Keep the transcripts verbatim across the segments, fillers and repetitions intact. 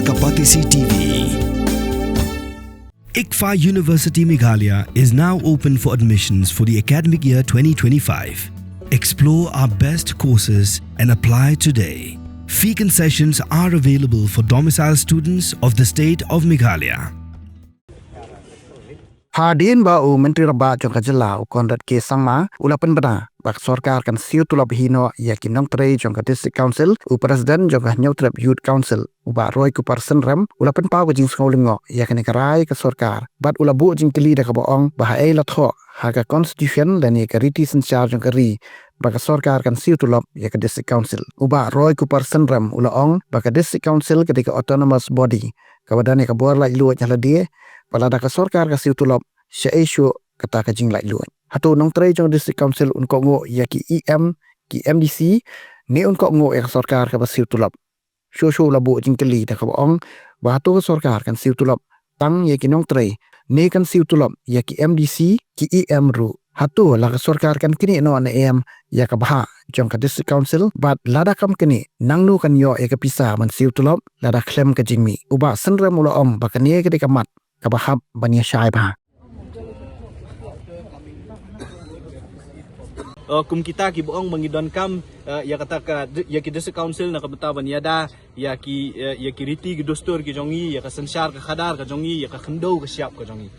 Kapatisi T V. ICFAI University Meghalaya is now open for admissions for the academic year twenty twenty-five. Explore our best courses and apply today. Fee concessions are available for domicile students of the state of Meghalaya. Hadien ba u Myntri Rangbah jong ka jylla u Conrad K Sangma u la pynbna ba ka sorkar kan siew tulop hi noh ïa ki nongtrei jong ka District Council, u President jong ka Hynñiewtrep Youth Council u Bah Roy Kupar Synrem u la pynpaw ka jingsngew lyngngoh ïa kane ka rai ka sorkar bad u la buh jingkylli da kaba ong ba haei la thoh ha ka Constitution lane ka riti synshar jong ka ri ba ka sorkar kan siew tulop ïa ka District Council. U Bah Roy Kupar Synrem u la ong ba ka District Council ka dei ka autonomous body kaba don ïa ka bor laitluid ha lade, ba lada ka sorkar ka siew tulop, shaei shuh kata ka jinglaitluid? Hato u nongtrei jong District Council un kohnguh ïa ki E M, ki M D C, ne un kohnguh ïa ka sorkar kaba siew tulop? Shuh shuh u la buh jingkylli da kaba ong ba hato ka sorkar kan siew tulop tang ïa ki nongtrei, ne kan siew tulop ïa ki M D C, ki E M ruh? Hato la ka sorkar kan knieh noh ne em ïa ka bhah jong ka District Council? Bad lada kam knieh, nangno kan ïoh ïa ka pisa ban siew tulop lada khlem ka jingmih? U Bah Synrem u la ong ba kane ka dei ka mat kaba hap ban ïa shai bha. Uh, kum kita kiba ong ba ngi donkam, uh, ïa kata ka, ïa ki District Council na ka bynta ban ïada ïa ki, uh, ïa ki riti ki dustur ki jong ngi, ïa ka synshar ka khadar ka jong ngi, ïa ka khyndew ka shyiap ka jong ngi.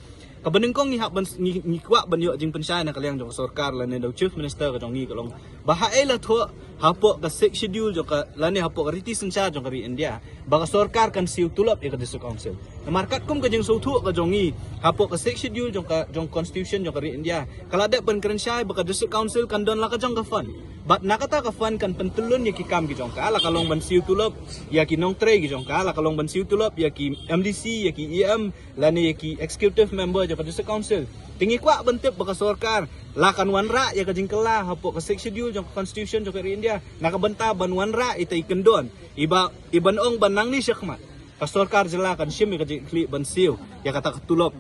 Kaba nyngkong ngi hap ban, ngi, ngi kwah ban ïoh jingpynshai na ka liang jong ka sorkar lane da u Chief Minister ka jong ngi ka long ba haei la thoh hapoh ka Sixth Schedule jong ka lane hapoh ka riti synshar jong ka ri India ba ka sorkar kan siew tulop ïa ka District Council. Namar katkum ka jingsngewthuh ka jong ngi, hapoh ka Sixth Schedule jong ka, jong Constitution jong ka ri India, ka la dep ban kren shai ba ka District Council kan don la ka jong ka fund. Bad na kata ka fund kan pyntyllun ïa ki kam ki jong ka, la ka long ban siew tulop ïa ki nongtrei ki jong ka, la ka long ban siew tulop ïa ki M D C, ïa ki E M, lane ïa ki executive member jong ka District Council. Te ngi kwah ban tip ba ka sorkar la kan wanrah ïa ka jingkylla hapoh ka Sixth Schedule jong ka Constitution jong ka ri India na ka bynta ban wanrah ita i kyndon iba, iban ong ba nangne shakhmat ka sorkar jylla kan shim ïa ka jingkhlieh ban siew ïa kata ka tulop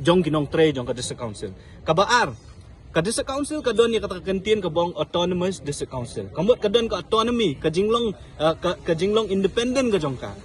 jong ki nongtrei jong ka District Council. Kaba ar, ka District Council ka don ïa kata ka kyntien kaba ong Autonomous District Council. Ka mut ka don ka autonomy, ka jinglong, uh, ka, ka jinglong independent ka jong ka.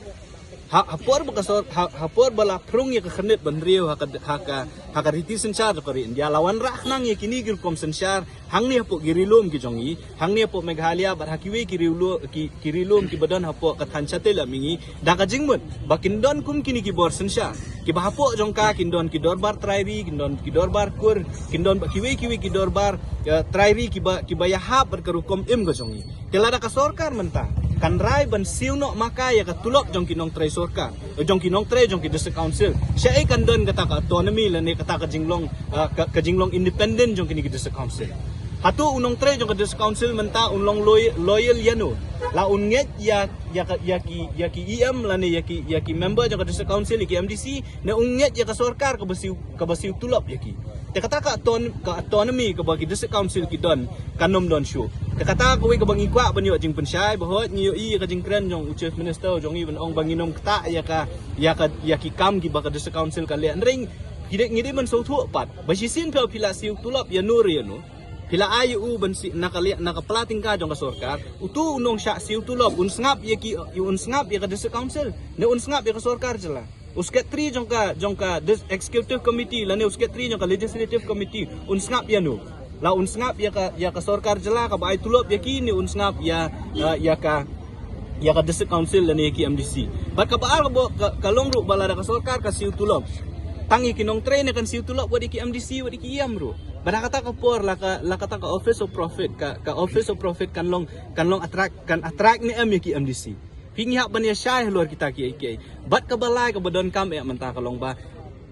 Ha, ha por ba ka sor, ha, ha por ba la phrung ïa ka khyrnit bynriew ha ka, ha ka, ha ka riti synshar jong ka ri India, la wanrah khnang ïa kine ki rukom synshar hangne hapoh ki ri lum ki jong ngi, hangne hapoh Meghalaya bad ha kiwei ki ri lum, ki, ki ri lum kiba don hapoh ka thaiñ shatei lam mihngi, da ka jingmut ba kin don kum kine ki bor synshar kiba hapoh jong ka kin don ki dorbar trai ri, kin don ki dorbar kur, kin don bad kiwei kiwei ki dorbar, eh, trai ri kiba, kiba ïahap bad ka rukom im ka jong ngi. Te lada ka sorkar mynta kan rai ban siew noh ma ka ïa ka tulop jong ki nongtrei sorkar, eh, jong ki nongtrei jong ki District Council, shaei kan don kata ka autonomy lane kata ka jinglong, ah, ka, ka jinglong independent jong kine ki District Council? Hato u nongtrei jong ka District Council mynta un long loy-, loyal ïano? La un ngeit ïa, ïa ka, ïa ki, ïa ki E M lane ïa ki, ïa ki member jong ka District Council, ïa ki M D C, ne un ngeit ïa ka sorkar kaba siew, kaba siew tulop ïa ki? Te kata ka auton-, ka autonomy kaba ki District Council ki don kan ym don shuh. Te kata kawei kaba ngi kwah ban ïoh jingpynshai, ba hooid ngi ïohi ïa ka jingkren jong u Chief Minister jong ngi ban ong ba ngin ym ktah ïa ka, ïa ka, ïa ki kam kiba ka District Council ka leh. Hynrei ngi dei, ngi dei ban sngewthuh pat ba shisien phi, phi la siew tulop ïano re ïano, phi la ai ïa u ban siew na ka leh, na ka pla tyngka jong ka sorkar, uto u nongshah siew tulop un sngap ïa ki, un sngap ïa ka District Council ne un sngap ïa ka sorkar jylla? U secretary jong ka, jong ka dis-, executive committee lane u secretary jong ka legislative committee un sngap ïano? La un sngap ïa ka, ïa ka sorkar jylla kaba ai tulop ïa ki, ne un sngap ïa, ïa, ïa ka, ïa ka District Council lane ïa ki M D C? Bad kaba ar kaba, ka, ka long ruh ba lada ka sorkar ka siew tulop tang ïa ki nongtrei, ne kan siew tulop wat ïa ki M D C, wat ïa ki E M ruh? Bad ha kata ka por la ka, la kata ka Office of Profit, ka, ka Office of Profit kan long, kan long attract, kan attract ne em ïa ki M D C? Phi, ngi hap ban ïa shai halor kita kiei kiei. Bad kaba lai kaba donkam eh mynta ka long ba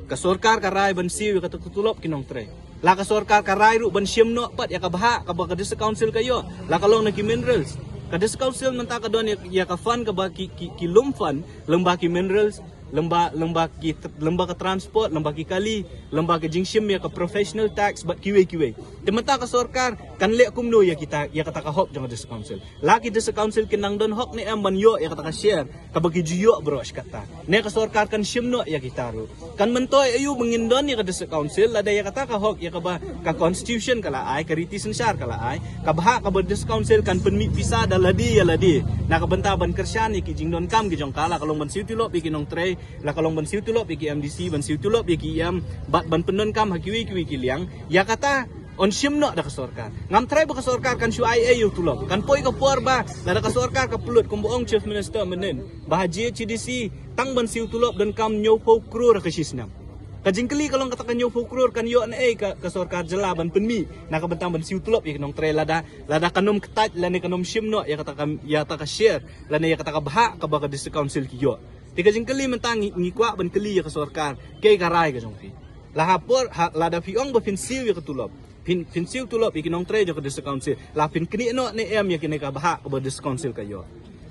ka sorkar ka rai ban siew ïa kata ka tulop ki nongtrei. La ka sorkar ka rai ruh ban shim noh pat ïa ka bhah kaba ka District Council ka ïoh, la ka long na ki minerals. Ka District Council mynta ka don ïa, ïa ka fund kaba ki, ki, ki lum fund, lyngba ki minerals, lyngba, lyngba ki tr-, lyngba ka transport, lyngba ki kali, lyngba ka jingshim ïa ka professional tax bad kiwei kiwei. Te mynta ka sorkar Kan leh kumno ïa kita, ïa kata ka hok jong ka District Council? La ki District Council kin nang don hok ne em ban ïoh ïa kata ka share kaba ki ju ïoh baroh shi katta? Ne ka sorkar kan shim noh ïa kita ruh? Kan myntoi aïu ba ngin don ïa ka District Council lada ïa kata ka hok, ïa kaba ka constitution ka la ai, ka riti synshar ka la ai, ka bhah kaba District Council kan pynmih pisa da lade ïa lade na ka bynta ban kyrshan ïa ki jingdonkam ki jong ka, la ka long ban siew tulop ïa ki nongtrei, la ka long ban siew tulop ïa ki M D C, ban siew tulop ïa ki E M, bad ban pyndonkam ha kiwei kiwei ki liang. Ïa kata yn shim noh da ka sorkar. Ngam tharai ba ka sorkar kan shu ai ei ïa u tulop. Kan poi ka por ba lada ka sorkar ka pynlut, kumba ong Chief Minister mynhynnin, ba ha G H A D C tang ban siew tulop donkam hynñiewphew klur ha ka shisnem. Ka jingkylli ka long, kata ka hynñiewphew klur kan ïoh na ei ka, ka sorkar jylla ban pynmih na ka bynta ban siew tulop ïa ki nongtrei lada, lada kan ym ktait lane kan ym shim noh ïa kata ka, ïa kata ka share lane ïa kata ka bhah kaba ka District Council ki ïoh? Te ka jingkylli mynta ngi, ngi kwah ban kylli ïa ka sorkar, kaei ka rai ka jong phi? La ha por, ha, lada phi ong ba phin siew ïa ka tulop, phin, phin siew tulop ïa ki nongtrei jong ka District Council, la phin knieh noh ne em ïa kane ka bhah kaba District Council ka ïoh?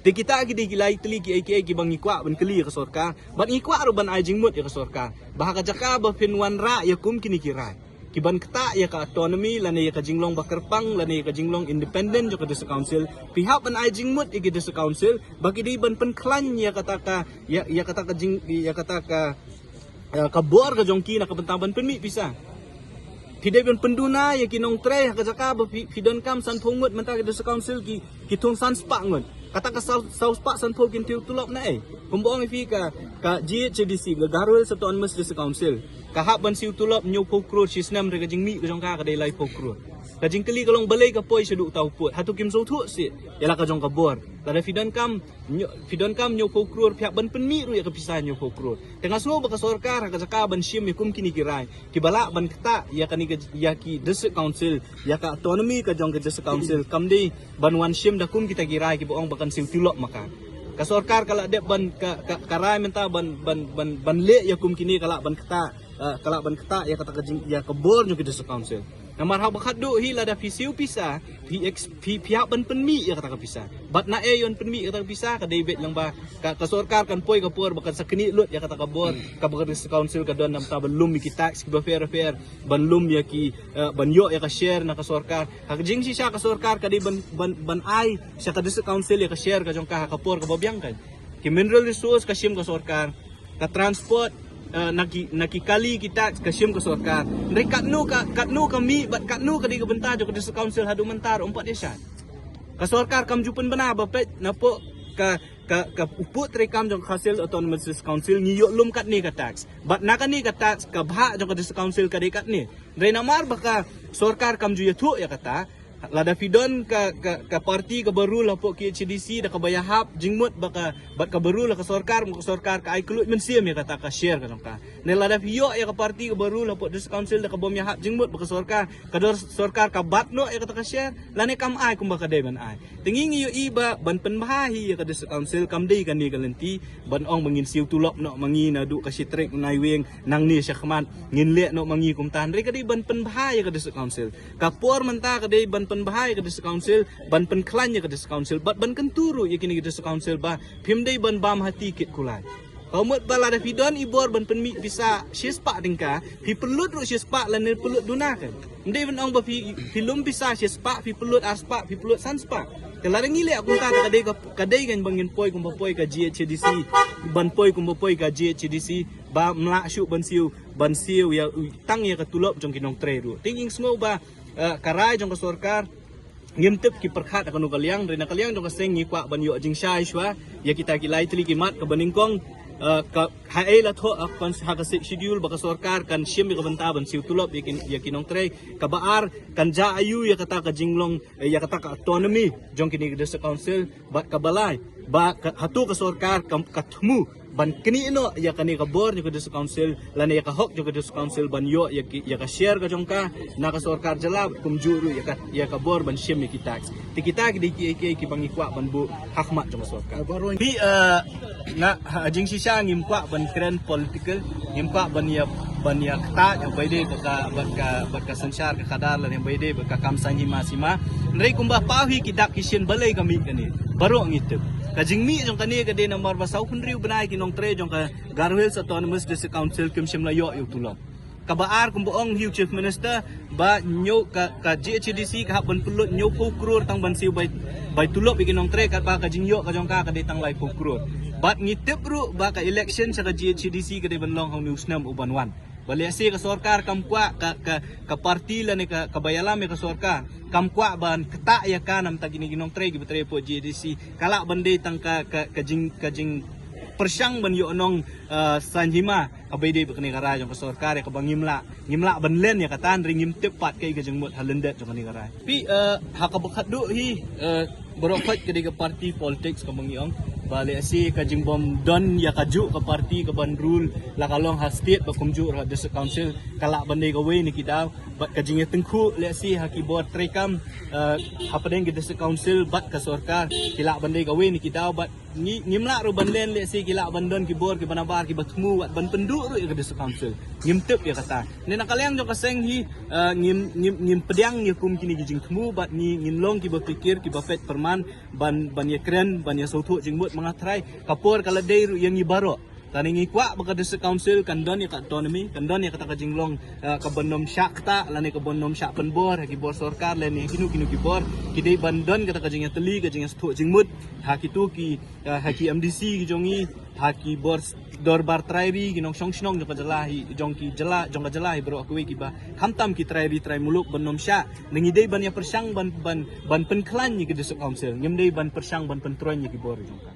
Te kita ki dei ki lai tylli kiei kiei kiba ngi kwah ban kylli ïa ka sorkar. Bad ngi kwah ruh ban ai jingmut ïa ka sorkar ba ha ka jaka ba phin wanrah ïa kum kine ki rai, ki ban ktah ïa ka autonomy lane ïa ka jinglong ba kyrpang lane ïa ka jinglong independent jong ka District Council, phi hap ban ai jingmut ïa ki District Council ba ki dei ban pynkhlaiñ ïa kata ka, ïa, ïa kata ka jing, ïa kata ka, ïa ka bor ka jong ki na ka bynta ban pynmih pisa. Phi dei ban pynduna ïa ki nongtrei ha ka jaka ba phi, phi donkam sanphew ngut, mynta ka District Council ki, ki thung san spah ngut. Kata ka saw, saw spah sanphew kin siew tulop na ei? Kumba ong ïa phi, ka, ka G H A D C, ka Garo Hills Autonomous District Council, ka hap ban siew tulop hynñiewphew klur shisnem, hynrei ka jingmih ka jong ka ka dei laiphew klur. Ka jingkylli ka long, balei ka poi shaduh uta u pud? Hato kim sngewthuh shuh ïa la ka jong ka bor? Lada phi donkam hynñiew, phi donkam hynñiewphew klur, phi hap ban pynmih ruh ïa ka pisa hynñiewphew klur. Te nga sngew ba ka sorkar ha ka jaka ban shim ïa kum kine ki rai kiba lah ban ktah ïa kane ka, ïa ki District Council, ïa ka autonomy ka jong ka District Council, kam dei ban wan shim da kum kita ki rai kiba ong ba kan siew tulop ma ka. Ka sorkar ka la dep ban, ka, ka, ka rai mynta ban, ban, ban, ban leh ïa kum kine, ka lah ban ktah, eh, ka lah ban ktah ïa kata ka jing, ïa ka bor jong ki District Council. Namar haba khatduh hi, lada phi siew pisa, phi ex, phi, phi hap ban pynmih ïa kata ka pisa. Bad na ei yn pynmih ïa kata ka pisa? Ka dei beit lang ba ka, ka sorkar kan poi ka por ba kan sa knieh lut ïa kata ka bor kaba ka District Council ka don, namar ban lum ïa ki tax kiba pher pher, ban lum ïa ki, eh, ban ïoh ïa ka share na ka sorkar. Ha ka jingshisha ka sorkar ka dei ban, ban, ban ai sha ka District Council ïa ka share ka jong ka ha ka por kaba biang. Kan, ki mineral resource ka shim ka sorkar, ka transport, eh, na ki, na ki kali ki tax ka shim ka sorkar. Hynrei katno ka, katno ka mih bad katno ka dei ka bynta jong ka District Council haduh mynta ruh ym pat ïa shai. Ka sorkar kam ju pynbna ba peit napoh ka, ka, ka u pud treikam jong ka Khasi Hills Autonomous District Council ngi ïoh lum katne ka tax, bad na kane ka tax ka bhah jong ka District Council ka dei katne. Hynrei namar ba ka sorkar kam ju ïathuh ïa kata, lada phi don ka, ka, ka party kaba rule hapoh K H A D C, da kaba ïahap jingmut ba ka, bad kaba rule ha ka sorkar, ma ka sorkar ka ai kylluid mynsiem ïa kata ka share ka jong ka. Ne lada phi ïoh ïa ka party kaba rule hapoh District Council da kaba ym ïahap jingmut ba ka sorkar, ka dor sorkar ka bat noh ïa kata ka share, lane kam ai kumba ka dei ban ai. Te ngi ngi ïohi ba ban pynbha hi ïa ka District Council kam dei kane ka lynti ban ong ba ngin siew tulop noh ma ngi naduh ka shi tarik u Naiwieng nangne shakhmat, ngin leh noh ma ngi kumta. Hynrei ka dei ban pynbha ïa ka District Council. Ka por mynta ka dei ban pynbha ïa ka District Council, ban pynkhlaiñ ïa ka District Council, bad ban kyntu ruh ïa kine ki District Council ba phim dei ban bam hati kit kulai. Ka mut ba lada phi don i bor ban pynmih pisa shispah tyngka, phi pynlut ruh shispah lane pynlut duna. Kan, ym dei ban ong ba phi, phi lum pisa shispah, phi pynlut arspah, phi pynlut sanspah. Te lada ngi leh kumta, te ka dei ka, ka dei kan ba ngin poi kumba poi ka G H A D C, ban poi kumba poi ka G H A D C, ba ym lah shuh ban siew, ban siew ïa u, tang ïa ka tulop jong ki nongtrei ruh. Te ngi sngew ba, eh, ka rai jong ka sorkar, ngim tip ki pyrkhat ha kano ka liang. Hynrei na ka liang jong ka seng ngi kwah ban ïoh jingshai shuwa ïa kita ki lai tylli ki mat. Kaba nyngkong, eh, ka, ha ei la thoh ha ka, ha ka Sixth Schedule ba ka sorkar kan shim ïa ka bynta ban siew tulop ïa ki, ïa ki nongtrei? Kaba ar, kan jia aïu ïa kata ka jinglong, eh, ïa kata ka autonomy jong kine ki District Council? Bad kaba lai, ba ka, hato ka sorkar ka, ka thmu ban knieh noh ïa kane ka bor jong ka District Council lane ïa ka hok jong ka District Council ban ïoh ïa ki, ïa ka share ka jong ka na ka sorkar jylla, kumjuh ruh ïa ka, ïa ka bor ban shim ïa ki tax. Te kita ki dei kiei kiei kiba ngi kwah ban buh ha khmat jong ka sorkar. Phi, eh, nga, ha jingshisha ngim kwah ban kren political, ngim kwah ban ïa, ban ïa ktah ïa ba ïadei bad ka, bad ka, bad ka synshar ka khadar lane ba ïadei bad ka kam saiñ hima sima. Hynrei kumba paw hi ki dak ki shin, balei ka mih kane, baroh ngi tip. Ka jingmih jong kane ka dei namar ba saw phew hynriew bnai ki nongtrei jong ka Garo Hills Autonomous District Council kim shym la ïoh ïa u tulop. Kaba ar kumba ong hi u Chief Minister ba hynñiew ka, ka GHADC ka hap ban pynlut hynñiewphew klur tang ban siew bai, bai tulop ïa ki nongtrei, katba ka jingïoh ka jong ka ka dei tang laiphew klur. Bad ngi tip ruh ba ka election sha ka GHADC ka dei ban long ha une u snem u ban wan. Ba lehse ka sorkar kam kwah, ka, ka, ka party lane ka, kaba ïalam ïa ka sorkar kam kwah ban ktah ïa ka namar ta kine ki nongtrei kiba trei hapoh GHADC. Ka lah ban dei tang ka, ka, ka jing, ka jingpyrshang ban ïoh nong, uh, saiñ hima kaba ïadei bad kane ka rai jong ka sorkar, ïa kaba ngim lah, ngim lah ban len ïa kata, hynrei ngim tip pat kaei ka jingmut ha lyndet jong kane ka rai. Phi, eh, ha kaba khatduh hi, eh, baroh khoit ka dei ka party politics kaba ngi ong. Ba lehse ka jingbym don ïa kajuh ka party kaban rule, la ka long ha state bad kumjuh ruh ha district council, ka lah ban dei kawei na ki daw. Bad ka jingïatyngkhuh lehse ha ki bor treikam, eh, hapdeng ki district council bad ka sorkar, ki lah ban dei kawei na ki daw. Bad ngi, ngim lah ruh ban len lehse ki lah ban don ki bor kiba nabar kiba thmu wat ban pynduh ruh ïa ka district council. Ngim tip ïa kata. Ne na ka liang jong ka seng hi, eh, ngim, ngim, ngim pdiang ïa kum kine ki jingthmu bad ngi, ngin long kiba phikir, kiba peit pyrman ban, ban ïakren, ban ïasngewthuh jingmut, ma nga tharai ka por ka la dei ruh ïa ngi baroh. Lane ngi kwah ba ka district council kan don ïa ka autonomy, kan don ïa kata ka jinglong, eh, kaban ym shah ktah lane kaban ym shah pynbor ha ki bor sorkar lane ha kino kino ki bor. Ki dei ban don kata ka jingïatylli, ka jingïasngewthuh jingmut ha kito ki, eh, ha ki MDC ki jong ngi, ha ki bor s-, dorbar trai ri, ki nongshong shnong jong ka jylla hi, jong ki jylla, jong ka jylla hi baroh kawei kiba khamtam ki trai ri trai muluk ban ym shah. Ne ngi dei ban ïapyrshang ban, ban, ban pynkhlaiñ ïa ki district council. Ngim dei ban pyrshang ban pyntroiñ ïa ki bor jong ka.